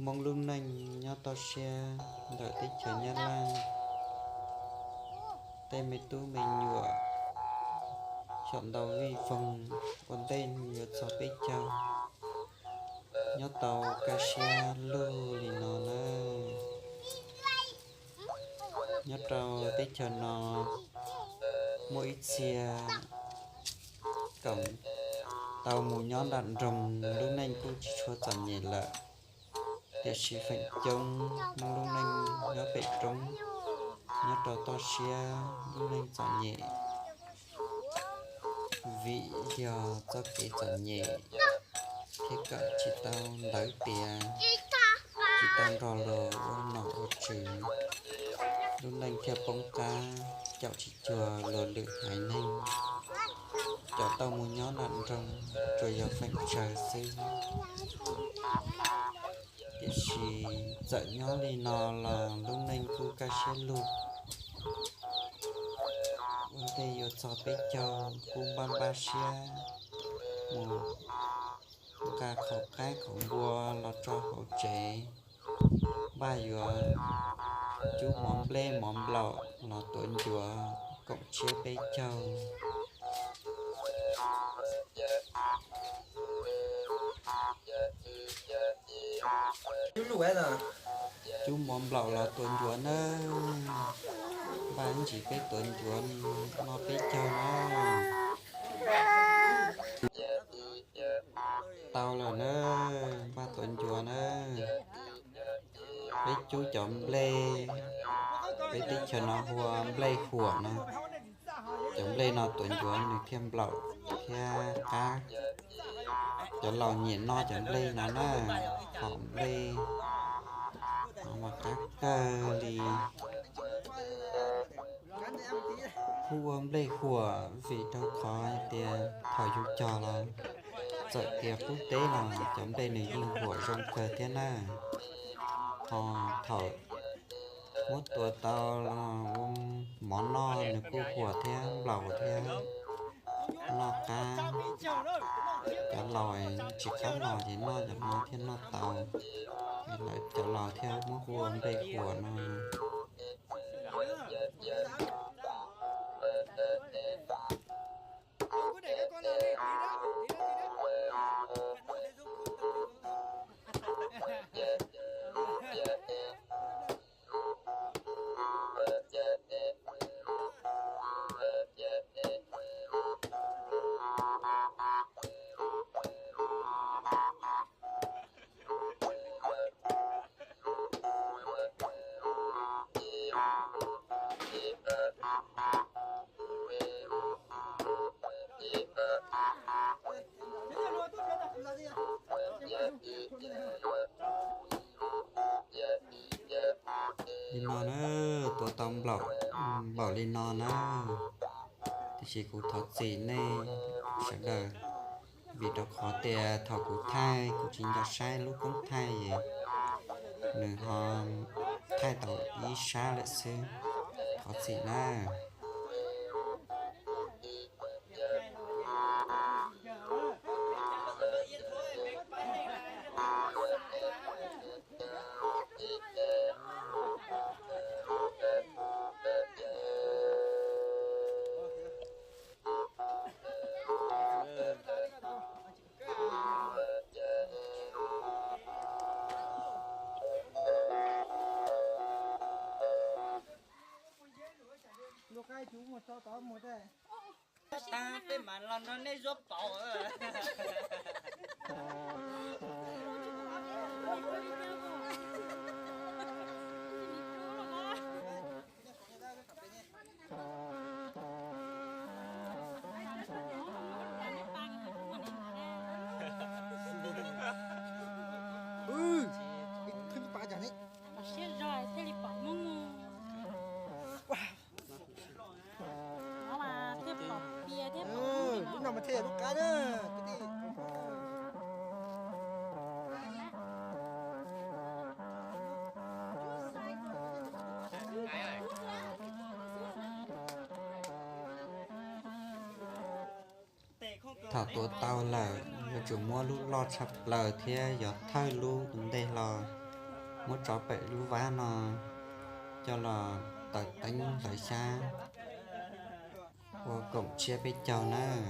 Hmoob lub neej nyob toj siab ntawm teb chaws Nyab Laj, tej me tub me nyuam xyaum ntau vij voog ua ntej yuav txog peb caug, nyob tau kaj siab lug li no na. Nyob rau teb chaws no muaj ib txhia koom tau mus nyob nram nroog, lub neej kuj tsis tshua txom nyem lawm, tiam sis feem coob Hmoob lub neej nyob pem roob, nyob rau toj siab lub neej txom nyem, vim yog txoj kev txom nyem thiab kawm tsis tau ntawv tiav, tsis tau nrog luag ua nom ua tswv, lub neej thiaj poob qab, caum tsis cuag luag lwm haiv neeg. Cov tau mus nyob nram nroog tsuas yog feem tsawg xwb, tiam sis txawm nyob li no los lub neej kuj kaj siab lug. Ua ntej yuav txog peb caug kuj npaj npaj siab mus nqa qhov qaib qhov npua los tso hauv tsev, npaj yuav cub mov nplej mov nplaum los tuav ncuav koom tshiab peb caug. Cub mov nplaum los tuav ncuav nawb, npaj ntsis peb tuav ncuav noj peb caug nawb. Tau lawm nawb, npaj tuav ncuav nawb. Peb cub cov nplej, peb teb chaws no hu ua nplej huam no. Cov nplej no tuav ncuav nws thiaj nplaum thiab qab. Cov laus nyiam noj cov nplej no na, hom nplej no mas qab kawg li. Hu ua nplej huam vim rau qhov hais tias thaum yus cog los txawm tias qub teb los cov nplej nws yeej huam zoo kawg thiab na. Ho thaum muab tuav tau los ua mov noj nws kuj huam thiab nplaum thiab noj qab. Cov laus tsis qab los ces noj cov no thiaj noj tau. Lawv cov laus thiaj muab hu ua nplej huam no. Li no na, tuav tau nplaum, npaum li no na. Tiam sis kuv thov txim nej sawv daws, vim rau qhov tias thaum kuv thaij kuv tsis nco saib lub koob thaij es nws ho thaij tau ib sab lawm xwb. Thov txim na. Tab peb mam los nrog nej zuaj paus. Siab zog thiaj li pom Hmoob. Lub no mas thiaj lub qab na. Thaum tuav tau lawm, yuav tsum muab lub loj tshaj plaws thiab yuav thawj lub ntej hlo. Muab tso pem lub vab no coj los taws teeb hlawv xyab ua koom tshiab peb caug nawb.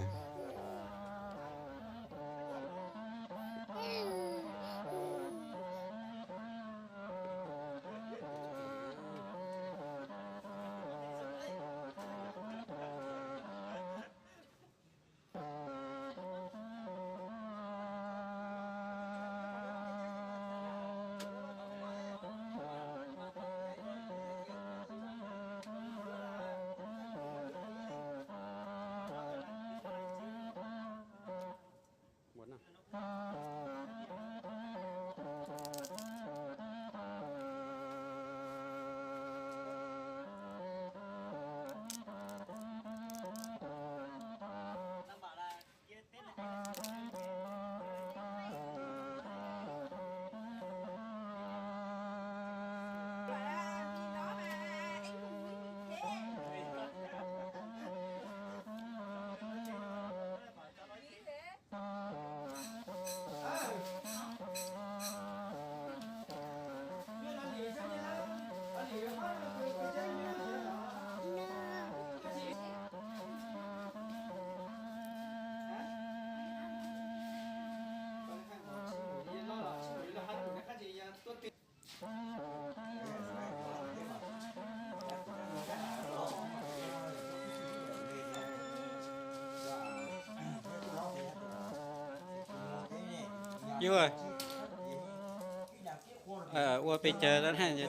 Ua pes tsawg dab neeg,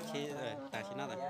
tam sim no tas.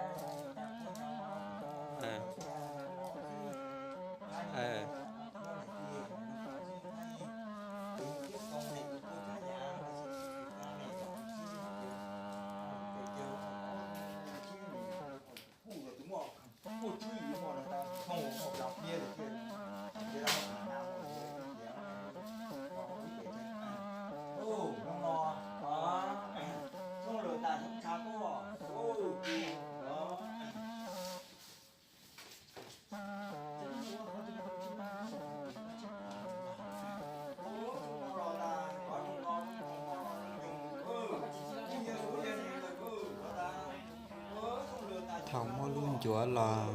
Thaum muaj lub ncuav los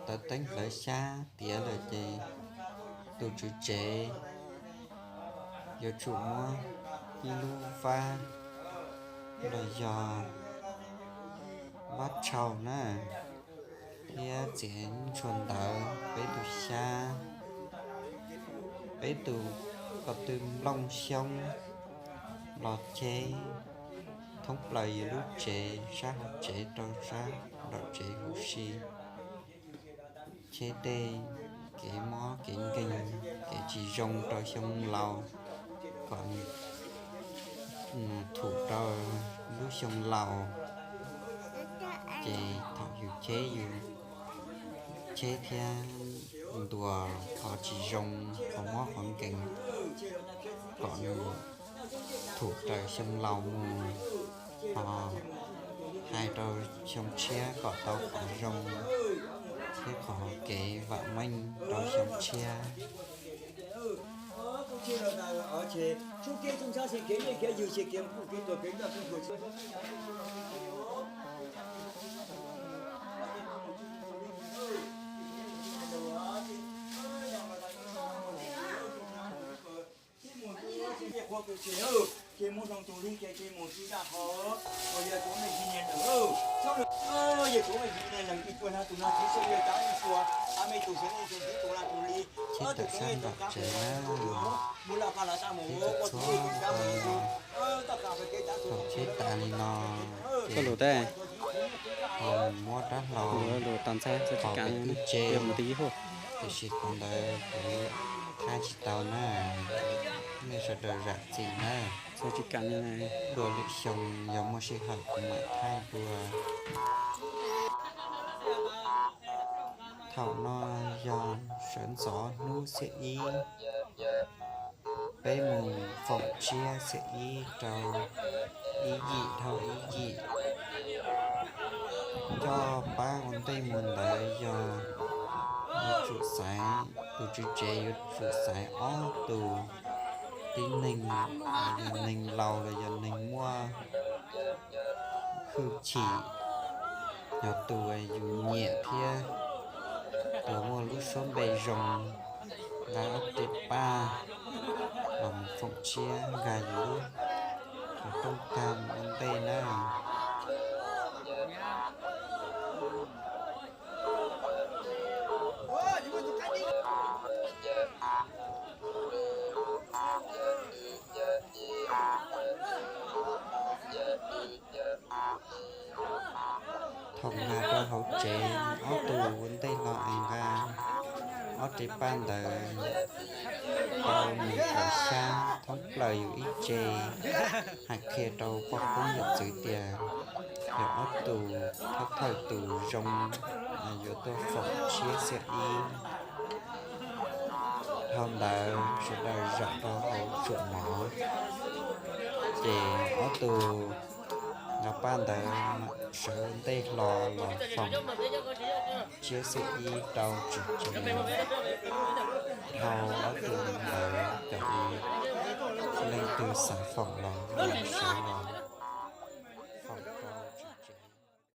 taws teeb hlawv xyab tiav lawm ces tus tswv tsev yuav tsum muab ib lub vab los yog vab tshau na, thiab txiav ntshua ntawv, peb tus xyab, peb tus ko tw nplooj xyoob los cheb thoob plaws yus lub tsev, sab hauv tsev rau sab nraum tsev huv si, cheb tej kev mob kev nkeeg, kev tsis zoo rau xyoo laus, kom nws thum rau lub xyoo laus. Ces thaum yus cheb yus cheb thiab ntuas qhov tsis zoo, qhov mob qhov nkeeg, kom nws thum raws xyoo laus mus, ho hais rau xyoo tshiab kom tau qhov zoo thiab qhov kev vam meej rau xyoo tshiab. Cheb tawm sab nram tsev na, peb txhua txhua thaum cheb tas li no, ces ho mus muab rab hlau thaum peb twb tseb, tiam sis qhov ntawd kuv thaij tsis tau na, nej sawv daws zam txim na. Dua lwm xyoo yog muaj sij hawm kuv mam thaij dua. Thaum no yog sawv ntxov hnub xiab ib, peb mus foom tsiab xiab ib rau ib yim dhau ib yim. Coj pab ua ntej mus ntawd yog yuav tsum xaiv, tus tswv tsev yuav tsum xaiv ob tus tib neeg, yog neeg laus los yog neeg muaj khwj chim, yog tus yus nyiam thiab tus muaj lub suab npe zoo, nqa ob ri paj los mus foom tsiab nkag yus lub qhov rooj tag ua ntej na. Thaum nkag rau hauv tsev, ob tug ua ntej los es nqa ob ri paj ntawd rau mus rau sab thoob plaws yus ib tse, hais qhia rau poj koob yawm txwv tias yog ob tug thawj thawj tus zoo yuav tuaj foom tsiab xiab ib. Dhau ntawd sawv daws zaum rau hauv tsuam mov, ces ob tug nqa paj ntawd sawv ntej hlo los foom tsiab xiab ib rau tsis tseg. Dhau ob tug ntawd cov ib, leej twg xav foom los sawv los.